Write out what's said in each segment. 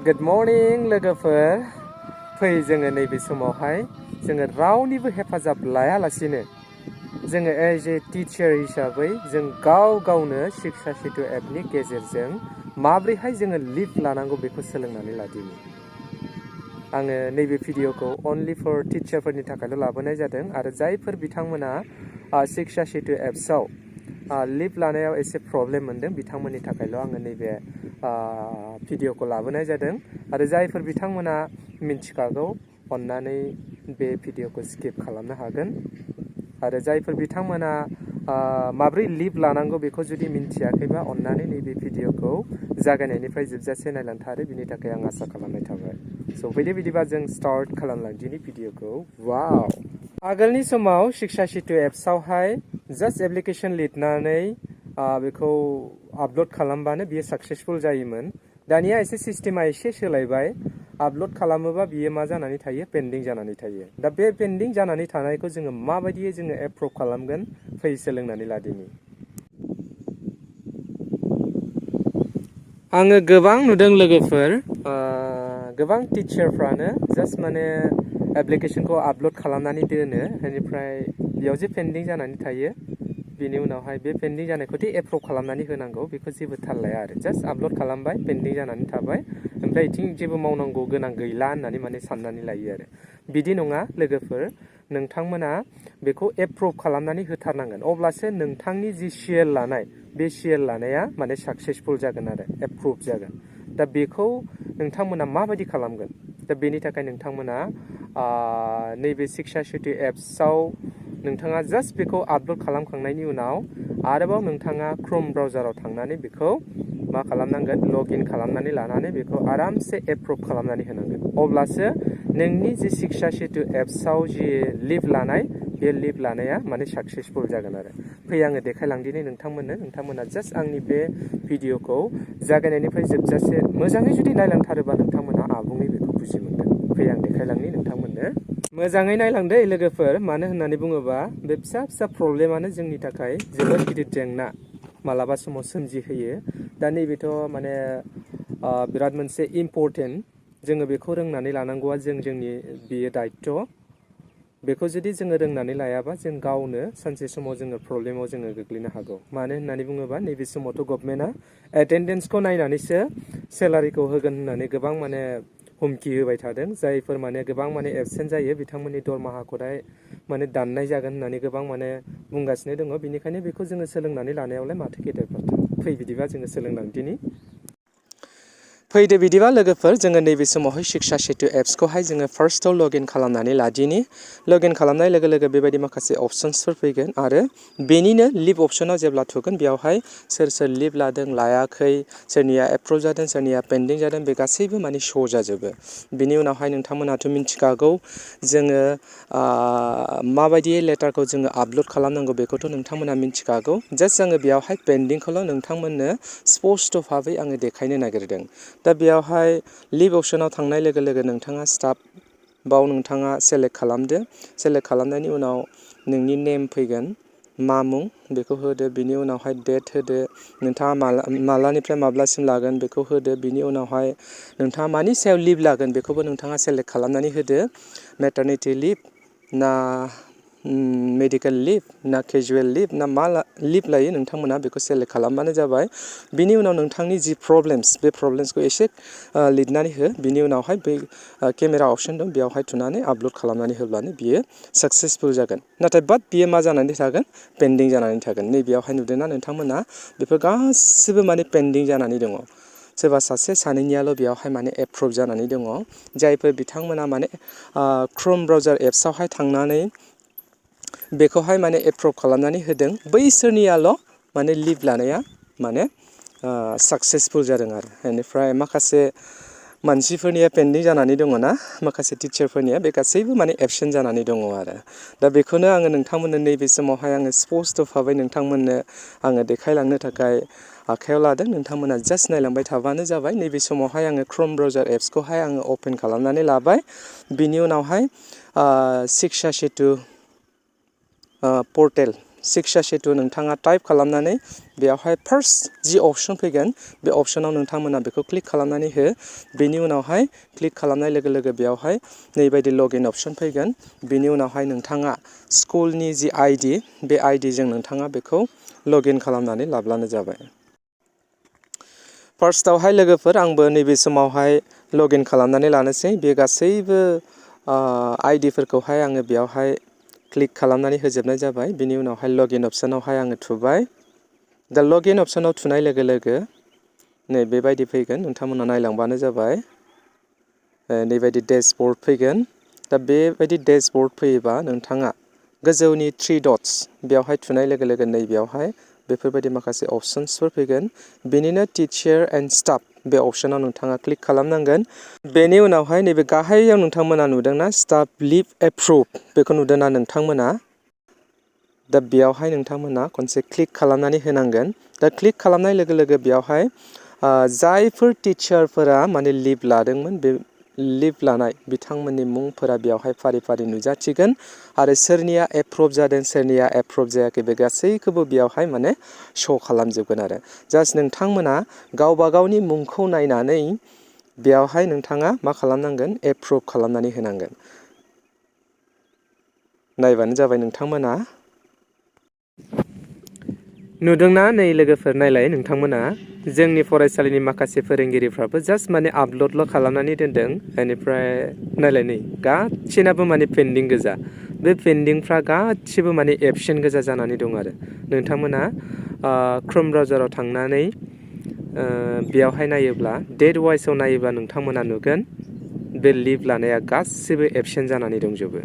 Good morning लोगोफोर फै जोङो नैबे समावहाय जोङो रावनिबो हेफाजाब लायालासिनो जोङो एज ए टीचार हिसाबै जों गावनो शिक्षा सेतु एपनि गेजेरजों माब्रैहाय जोङो लिभ लानांगौ बेखौ सोलोंनानै लादिनि आङो नैबे भिडिअखौ only for टीचारफोरनि थाखायल' लाबोनाय जादों आरो जायफोर बिथांमोना शिक्षा सेतु एप्सआव लिभ लानायाव एसे प्रब्लेम मोनदों बिथांमोननि थाखायल' आङो नैबे भिडिअखौ लाबोनाय जादों आरो जायफोर बिथांमोना मिन्थिखागौ अन्नानै बे भिडिअखौ स्किप खालामनो हागोन आरो जायफोर बिथांमोना माब्रै लिभ लानांगौ बेखौ जुदि मिन्थियाखैबा अन्नानै नैबे भिडिअखौ जागायनायनिफ्राय जोबजासे नायलांथारो बिनि थाखाय आं आसा खालामनाय थाबाय स' फैदो बिदिबा जों स्टार्ट खालामलांदिनि भिडिअखौ वाव आगोलनि समाव शिक्षा सेतु एप्सआवहाय जास्ट एप्लिकेशन लिरनानै बेखौ आपल'ड खालामबानो बियो साक्सेसफुल जायोमोन दानिया एसे सिस्टेमा एसे सोलायबाय आपल'ड खालामोबा बियो मा जानानै थायो पेन्डिं जानानै थायो दा बे पेन्डिं जानानै थानायखौ जोङो माबायदियै जोङो एप्रुभ खालामगोन फै सोलोंनानै लादिनि आङो गोबां नुदों लोगोफोर गोबां टीचारफ्रानो जास्ट माने एप्लिकेशनखौ आपल'ड खालामनानै दोनो बेनिफ्राय बेयाव जे पेन्डिं जानानै थायो बिनि उनावहाय बे पेन्डिं जानायखौदि एप्रुभ खालामनानै होनांगौ बेखौ जेबो थाल लाया आरो जास्ट आपल'ड खालामबाय पेन्डिं जानानै थाबाय ओमफ्राय इथिं जेबो मावनांगौ गोनां गैला होननानै माने साननानै लायो आरो बिदि नङा लोगोफोर नोंथांमोना बेखौ एप्रुभ खालामनानै होथारनांगोन अब्लासो नोंथांनि जि सिएल लानाय बे सिएल लानाया माने साक्सेसफुल जागोन आरो एप्रुभ जागोन दा बेखौ नोंथांमोना माबायदि खालामगोन दा बेनि थाखाय नोंथांमोना नैबे शिक्षा सेतु एप्सआव नोंथाङा जास्ट बेखौ आपल'ड खालामखांनायनि उनाव आरोबाव नोंथाङा क्रोम ब्राउजाराव थांनानै बेखौ मा खालामनांगोन लगइन खालामनानै लानानै बेखौ आरामसे एप्रुभ खालामनानै होनांगोन अब्लासो नोंनि जि शिक्षा सेतु एप्सआव जि लिभ लानाय बे लिभ लानाया माने साक्सेसफुल जागोन आरो फै आङो देखायलांदिनि नोंथांमोना जास्ट आंनि बे भिडिअखौ जागायनायनिफ्राय जोबजासे मोजाङै जुदि नायलांथारोबा नोंथांमोना आबुङै बेखौ बुजि मोनगोन फै आं देखायलांनि नोंथांमोननो मोजाङै नायलांदो लोगोफोर मानो होननानै बुङोबा बे फिसा फिसा प्रब्लेमानो जोंनि थाखाय जोबोद गिदिर जेंना मालाबा समाव सोमजिहोयो दा नैबेथ' माने बिराद मोनसे इम्परटेन्ट जोङो बेखौ रोंनानै लानांगौआ जोंनि बेयो दायित्व बेखौ जुदि जोङो रोंनानै लायाबा जों गावनो सानसे समाव जोङो प्रब्लेमाव जोङो गोग्लैनो हागौ मानो होननानै बुङोबा नैबे समावथ' गभर्नमेन्टआ एटेन्डेन्सखौ नायनानैसो सेलारिखौ होगोन होननानै गोबां माने हुमखि होबाय थादों जायफोर माने गोबां माने एबसेन्ट जायो बिथांमोननि दरमाहाखौहाय माने दाननाय जागोन होननानै गोबां माने बुंगासिनो दङ बेनिखायनो बेखौ जोङो सोलोंनानै लानायावलाय माथो गेदेर बाथ्रा फै बिदिबा जोङो सोलोंलांदिनि फैदो बिदिबा लोगोफोर जोङो नैबे समावहाय शिक्षा सेतु एप्सखौहाय जोङो फार्स्टआव लगइन खालामनानै लादिनि लगइन खालामनाय लोगो लोगो बेबायदि माखासे अपसन्सफोर फैगोन आरो बेनिनो लिभ अपसनाव जेब्ला थुगोन बेयावहाय सोर लिभ लादों लायाखै सोरनिया एप्रुभ जादों सोरनिया पेन्डिं जादों बे गासैबो माने श' जाजोबो बिनि उनावहाय नोंथांमोनाथ' मिन्थिखागौ जोङो माबायदियै लेटारखौ जोङो आपल'ड खालामनांगौ बेखौथ' नोंथांमोना मिन्थिखागौ जास्ट आङो बेयावहाय पेन्डिंखौल' नोंथांमोननो स्पष्ट भाबै आङो देखायनो नागिरदों दा बेयावहाय लिभ अपसनाव थांनाय लोगो लोगो नोंथाङा स्टाफ बाव नोंथाङा सेलेक्ट खालामदो सेलेक्ट खालामनायनि उनाव नोंनि नेम फैगोन मा मुं बेखौ होदो बिनि उनावहाय डेट होदो नोंथाङा मालानिफ्राय माब्लासिम लागोन बेखौ होदो बिनि उनावहाय नोंथाङा मानि सायाव लिभ लागोन बेखौबो नोंथाङा सेलेक्ट खालामनानै होदो मेटारनिटि लिभ ना मेडिकेल लिभ ना केजुवेल लिभ ना मा लिभ लायो नोंथांमोना बेखौ सेलेक्ट खालामबानो जाबाय बिनि उनाव नोंथांनि जि प्रब्लेम्स बे प्रब्लेम्सखौ एसे लिरनानै हो बिनि उनावहाय बै केमेरा अपसन दं बेयावहाय थुनानै आपल'ड खालामनानै होब्लानो बियो साक्सेसफुल जागोन नाथाय बाट बियो मा जानानै थागोन पेन्डिं जानानै थागोन नैबेयावहाय नुदोंना नोंथांमोना बेफोर गासिबो माने पेन्डिं जानानै दङ सोरबा सासे सानैनियाल' बेयावहाय माने एप्रुभ जानानै दङ जायफोर बिथांमोना माने क्रोम ब्राउजार एप्सआवहाय थांनानै बेखौहाय माने एप्रुभ खालामनानै होदों बैसोरनियाल' माने लिभ लानाया माने साक्सेसफुल जादों आरो बेनिफ्राय माखासे मानसिफोरनिया पेन्डिं जानानै दङ ना माखासे टिचारफोरनिया बे गासैबो माने एबसेन्ट जानानै दङ आरो दा बेखौनो आङो नोंथांमोननो नैबे समावहाय आङो स्पष्ट भाबै नोंथांमोननो आङो देखायलांनो थाखाय आखायाव लादों नोंथांमोना जास्ट नायलांबाय थाबानो जाबाय नैबे समावहाय आङो क्रोम ब्राउजार एप्सखौहाय आङो अपेन खालामनानै लाबाय बिनि उनावहाय शिक्षा सेतु पर्टेल शिksha setu नोंथाङा टाइप खालामनानै बेयावहाय फार्स्ट जि अपशन फैगोन बे अपशनाव नोंथांमोना बेखौ क्लिक खालामनानै हो बेनि उनावहाय क्लिक खालामनाय लोगो लोगो बेयावहाय नैबायदि लगिन अपशन फैगोन बेनि उनावहाय नोंथाङा स्कुलनि जि आइडि बे आइडिजों नोंथाङा बेखौ लगिन खालामनानै लाब्लानो जाबाय फार्स्टआवहाय लोगोफोर आंबो नैबे समावहाय लगिन खालामनानै लानोसै बे गासैबो आइडिफोरखौहाय आङो बेयावहाय क्लिक खालामनानै होजोबनाय जाबाय बिनि उनावहाय लगिन अपशनावहाय आङो थुबाय दा लगिन अपशनाव थुनाय लोगो लोगो नै बेबायदि फैगोन नोंथांमोना नायलांबानो जाबाय नैबायदि डेशबर्ड फैगोन दा बेबायदि डेशबर्ड फैयोबा नोंथाङा गोजौनि 3 डट्स बेयावहाय थुनाय लोगो लोगो नै बेयावहाय बेफोरबायदि माखासे अपशन्सफोर फैगोन बेनिनो टिचार एन्ड स्टाफ बे अपशनाव नोंथाङा क्लिक खालामनांगोन बेनि उनावहाय नैबे गाहायाव नोंथांमोना नुदोंना स्टाफ लिभ एप्रुभ बेखौ नुदोंना नोंथांमोना दा बेयावहाय नोंथांमोना खनसे क्लिक खालामनानै होनांगोन दा क्लिक खालामनाय लोगो लोगो बेयावहाय जायफोर टिचारफोरा माने लिभ लादोंमोन बे लिभ लानाय बिथांमोननि मुंफोरा बेयावहाय फारि फारि नुजाथिगोन आरो सोरनिया एप्रुभ जादों सोरनिया एप्रुभ जायाखै बे गासैखौबो बेयावहाय माने श' खालामजोबगोन आरो जास्ट नोंथांमोना गावबा गावनि मुंखौ नायनानै बेयावहाय नोंथाङा मा खालामनांगोन एप्रुभ खालामनानै होनांगोन नायबानो जाबाय नोंथांमोना नुदोंना नै लोगोफोर नायलाय नोंथांमोना जोंनि फरायसालिनि माखासे फोरोंगिरिफ्राबो जास्ट माने आपल'डल' खालामनानै दोनदों बेनिफ्राय नायलाय नै गासिनाबो माने पेन्डिं गोजा बे पेन्डिंफ्रा गासिबो माने एबसेन्ट गोजा जानानै दं आरो नोंथांमोना क्रोम ब्राउजाराव थांनानै बेयावहाय नायोब्ला डेट वाइसआव नायोब्ला नोंथांमोना नुगोन बे लिभ लानाया गासिबो एबसेन्ट जानानै दंजोबो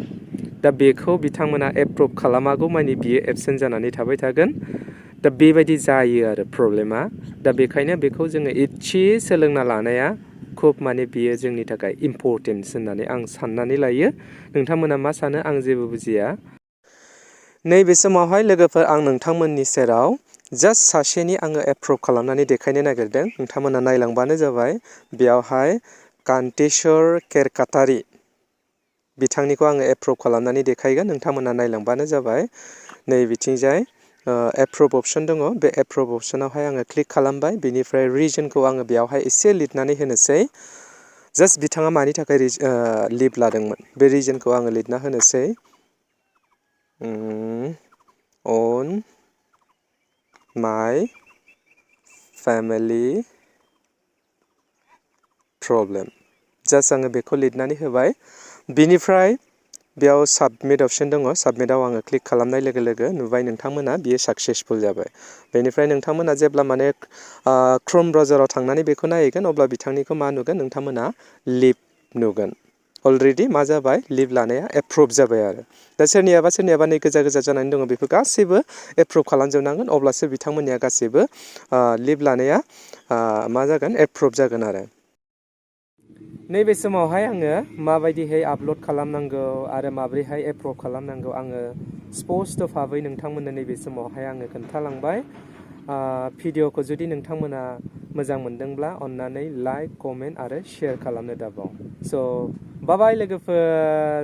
दा बेखौ बिथांमोना एप्रुभ खालामागौ मानि बियो एबसेन्ट जानानै थाबाय थागोन दा बेबायदि जायो आरो प्रब्लेमा दा बेखायनो बेखौ जोङो इसे सोलोंना लानाया खुब माने बियो जोंनि थाखाय इम्परटेन्ट होननानै आं साननानै लायो नोंथांमोना मा सानो आं जेबो बुजिया नैबे समावहाय लोगोफोर आं नोंथांमोननि सेराव जास्ट सासेनि आङो एप्रुभ खालामनानै देखायनो नागिरदों नोंथांमोना नायलांबानो जाबाय बेयावहाय कान्तेश्वर केरकाटारि बिथांनिखौ आङो एप्रुभ खालामनानै देखायगोन नोंथांमोना नायलांबानो जाबाय नै बिथिंजाय एप्रुभ अपशन दङ बे एप्रुभ अपशनावहाय आङो क्लिक खालामबाय बेनिफ्राय रिजनखौ आङो बेयावहाय एसे लिरनानै होनोसै जास्ट बिथाङा मानि थाखाय लिभ लादोंमोन बे रिजनखौ आङो लिरना होनोसै on my family problem just आङो बेखौ लिरनानै होबाय बिनिफ्राय बेयाव साबमिट अपशन दङ साबमिटआव आङो क्लिक खालामनाय लोगो लोगो नुबाय नोंथांमोना बियो साक्सेसफुल जाबाय बेनिफ्राय नोंथांमोना जेब्ला माने क्रोम ब्राउजाराव थांनानै बेखौ नायहैगोन अब्ला बिथांनिखौ मा नुगोन नोंथांमोना लिभ नुगोन अलरेडि मा जाबाय लिभ लानाया एप्रुभ जाबाय आरो दा सोरनियाबा नै गोजा गोजा जानानै दङ बेफोर गासैबो एप्रुभ खालामजोबनांगोन अब्लासो बिथांमोननिया गासैबो लिभ लानाया मा जागोन एप्रुभ जागोन आरो नैबे समावहाय आङो माबायदिहाय आपल'ड खालामनांगौ आरो माब्रैहाय एप्रुभ खालामनांगौ आङो स्पस्ट' भाबै नोंथांमोननो नैबे समावहाय आङो खोन्थालांबाय भिडिअखौ जुदि नोंथांमोना मोजां मोनदोंब्ला अन्नानै लाइक कमेन्ट आरो शेयार खालामनो दाबाव स' बाय बाय लोगोफोर